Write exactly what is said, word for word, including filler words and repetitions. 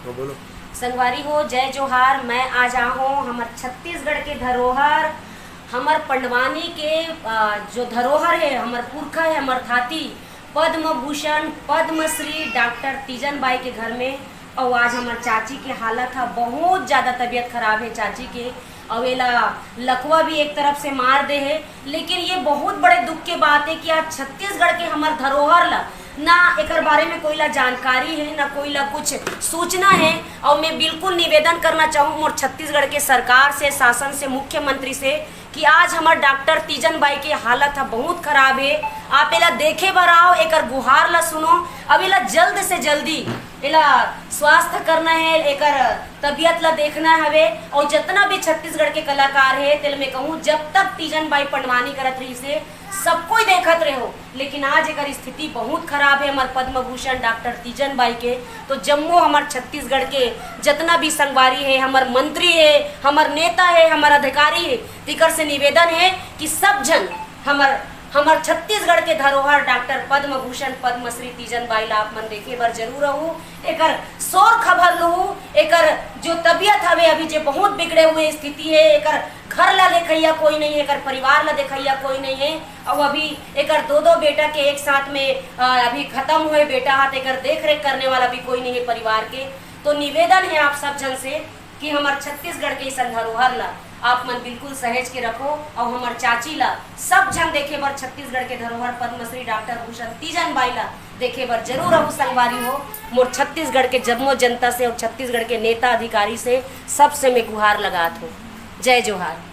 हाँ, बोलो। संगवारी हो, जय जोहार। मैं आज आहों हमर छत्तीसगढ़ के धरोहर, हमर पंडवानी के, अ, जो धरोहर हे, हमर पुरखा हे, हमर थाती पद्म भूषण, पद्मश्री डॉक्टर तीजन बाई के घर में। अउ आज हमर चाची के हालत ह बहुत ज्यादा, तबीयत खराब हे चाची के, अउ एला लकवा भी एक तरफ से मार दे हे। लेकिन ये बहुत बड़े दुख के बात हे कि आज छत्तीसगढ़ के हमर धरोहर ला ना एकर बारे में कोई ला जानकारी हे, ना कोई ला कुछ सूचना हे। अउ मैं बिल्कुल निवेदन करना चाहूँ मोर छत्तीसगढ़ के सरकार से, शासन से, मुख्यमंत्री से कि आज हमर डॉक्टर तीजन बाई के हालत ह बहुत खराब हे। आप एला देखे बर आओ, एकर गुहार ला सुनो, अउ एला जल्द से जल्दी एला स्वास्थ्य करना हे, एकर तबीयत ला देखना हवे। अउ जतना भी छत्तीसगढ़ के कलाकार हे, तेला मैं कहूँ, जब तक तीजन बाई पंडवानी करत रहिस हे, सब कोई देखत रहे हो, लेकिन आज एकर स्थिति बहुत खराब हे हमर पद्म भूषण डॉक्टर तीजन बाई के। तो जम्मो हमर छत्तीसगढ़ के जतना भी संगवारी हे, हमर मंत्री हे, हमर नेता हे, हमर अधिकारी हे, तिकर से निवेदन हे कि सब झन हमर, हमर छत्तीसगढ़ के धरोहर डॉक्टर पद्म भूषण पद्मश्री तीजन बाई ला आप मन देखे बर जरूर आहू, एकर शोर खबर लूहू, एकर जो तबीयत हवे अभी जे बहुत बिगड़े हुए स्थिति हे, एकर घर ला देखइया कोई नहीं हे, एकर परिवार ला देखइया कोई नहीं हे। अउ अभी एकर दो दो बेटा के एक साथ में, अ, अभी खत्म हुए बेटा हा, त एकर देख रेख करने वाला भी कोई नहीं हे परिवार के। तो निवेदन हे आप सब झन से कि हमर छत्तीसगढ़ के इसन धरोहर ला आप मन बिल्कुल सहेज के रखो, अउ हमर चाची ला सब झन देखे बर छत्तीसगढ़ के धरोहर पद्मश्री डॉक्टर भूषण तीजन बाई ला देखे बर जरूर आहू संगवारी हो। मोर छत्तीसगढ़ के जम्मो जनता से अउ छत्तीसगढ़ के नेता अधिकारी से सबसे मैं गुहार लगात हूँ। जय जोहार।